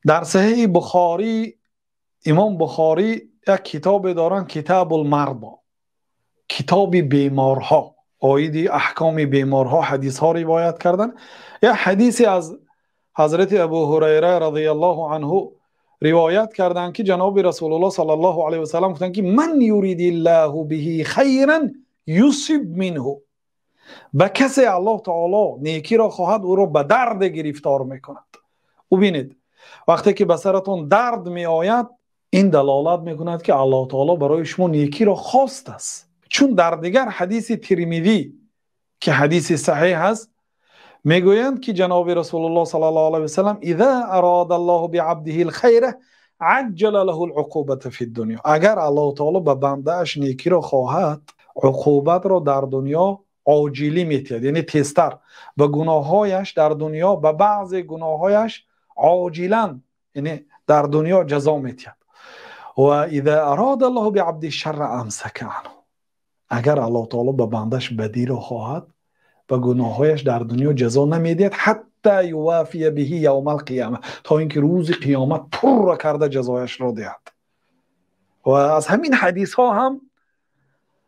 Дар Саҳеҳи Бухорӣ, Имом Бухорӣ як китобе доранд, Китобул Марзо, китоби беморҳо, оиди аҳкоми беморҳо ҳадисҳо ривоят карданд. Як ҳадисе аз Ҳазрати Абу Ҳурайра разияллоҳу анҳу ривоят карданд, ки ҷаноби Расулуллоҳ саллаллоҳу алайҳи васаллам гуфтанд, ки ман юридиллоҳу биҳи хайран юсиб минҳу. Ба касе Аллоҳ таоло некиро хоҳад, ӯро ба дард гирифтор мекунад. Бубинед, вақте ки ба саратон дард меояд, ин далолат мекунад, ки Аллоҳ таоло барои шумо некиро хостааст. Чун дар дигар ҳадиси Термизӣ, ки ҳадиси саҳеҳ аст, мегӯянд, ки ҷаноби Расулуллоҳ саллаллоҳу алайҳи васаллам: إذا أراد الله بعبده الخير عجل له العقوبة في الدنيا. Агар Аллоҳ таоло ба бандааш некиро хоҳад, уқубатро дар дунё оҷилӣ метиҳад, яъне тезтар ба гуноҳҳояш дар дунё, ба баъзе гуноҳҳояш оҷилан, яъне дар дунё ҷазо метиҳад. وإذا أراد الله بعبده الشر أمسك عنه. Агар Аллоҳ таоло ба бандаш бадиро хоҳад, ба гуноҳҳояш дар дунё ҷазо намедиҳад, حتى يوافي به يوم القيامة, то ин ки рӯзи қиёмат пурра карда ҷазояшро диҳад. Ва аз ҳамин ҳадисҳо ҳам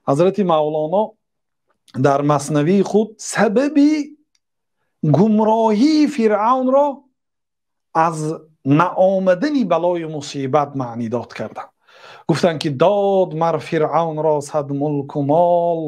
Ҳазрати Мавлоно дар Маснавии худ сабаби гумроҳии Фиръавнро аз наомадани балою мусибат маънидод карданд. Гуфтанд, ки дод мар Фиръавнро сад мулку мол,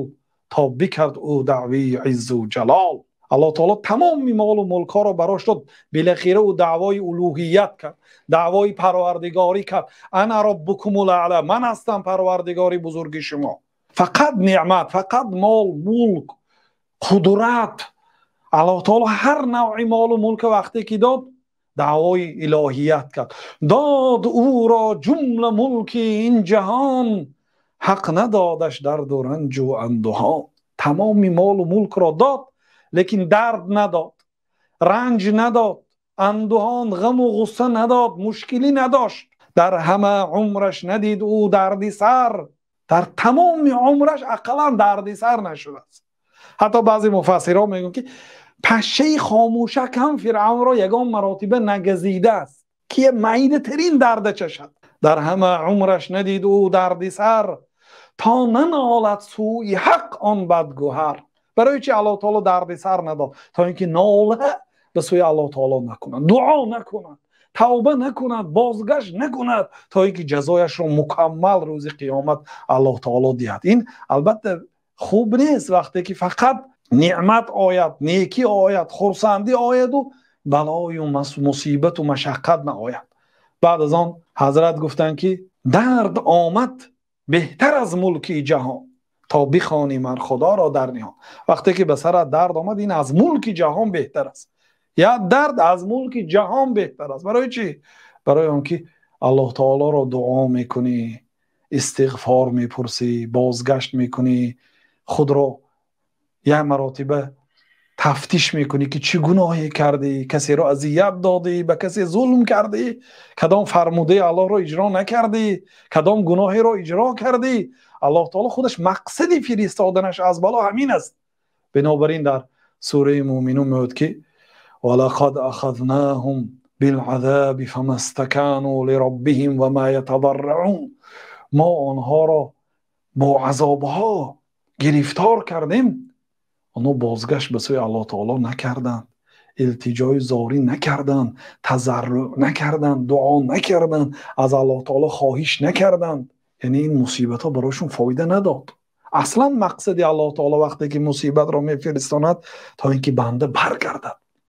то бикард ӯ даъвии иззу ҷалол. Аллоҳ таоло тамоми молу мулкҳоро барош дод, билахира ӯ даъвои улӯҳият кард, даъвои парвардигорӣ кард: أنا ربكم الأعلى, ман ҳастам парвардигори бузурги шумо. Фақат неъмат, фақат мол, мулк, қудрат. Аллоҳ таоло ҳар навъи молу мулка вақте ки дод, даъвои илоҳият кард. Дод ӯро ҷумла мулки ин ҷаҳон, ҳақ надодаш дарду ранҷу андӯҳон. Тамоми молу мулкро дод, лекин дард надод, ранҷ надод, андӯҳон, ғаму ғусса надод, мушкилӣ надошт. Дар ҳама умраш надид ӯ дарди сар, дар тамоми умраш ақаллан дарди сар нашудааст. Ҳатто баъзе муфассирон мегӯянд, ки пашшаи хомӯшак ҳам Фиръавнро ягон маротиба нагазидааст, ки майдатарин дарда чашад. Дар ҳама умраш надид ӯ дарди сар, то нанолад сӯи ҳақ он бадгӯҳар. Барои чи Аллоҳ таоло дарди сар надод? То ин ки нола ба сӯи Аллоҳ таоло накунад, дуо накунад, тавба накунад, бозгашт накунад, то ин ки ҷазояшро мукаммал рӯзи қиёмат Аллоҳ таоло диҳад. Ин албатта хуб нест, вақте ки фақат неъмат ояд, некӣ ояд, хурсандӣ ояду балою мусибату машаққат наояд. Баъд аз он ҳазрат гуфтанд, ки дард омад беҳтар аз мулки ҷаҳон, то бихонӣ ман Худоро дар ниҳон. Вақте ки ба сарат дард омад, ин аз мулки ҷаҳон беҳтар аст. Як дард аз мулки ҷаҳон беҳтар аст. Барои чӣ? Барои он ки Аллоҳ таолоро дуо мекунӣ, истиғфор мепурсӣ, бозгашт мекунӣ, худро як маротиба тафтиш мекунӣ, ки чӣ гуноҳе кардӣ, касеро азият додӣ, ба касе зулм кардӣ, кадом фармудаи Аллоҳро иҷро накардӣ, кадом гуноҳеро иҷро кардӣ. Аллоҳ таоло худаш мақсади фиристоданаш аз бало ҳамин аст. Бинобар ин дар сураи Муъминун меояд, ки ولقد أخذناهم بالعذاب فما استكانوا لربهم وما يتضرعون. Мо онҳоро бо азобҳо гирифтор кардем, онҳо бозгашт ба сӯи Аллоҳ таоло накарданд, илтиҷои зорӣ накарданд, тазарруъ накарданд, дуо накарданд, аз Аллоҳ таоло хоҳиш накарданд. Яъне ин мусибатҳо барояшон фоида надод. Аслан мақсади Аллоҳ таоло, вақте ки мусибатро мефиристонад, то ин ки банда баргардад.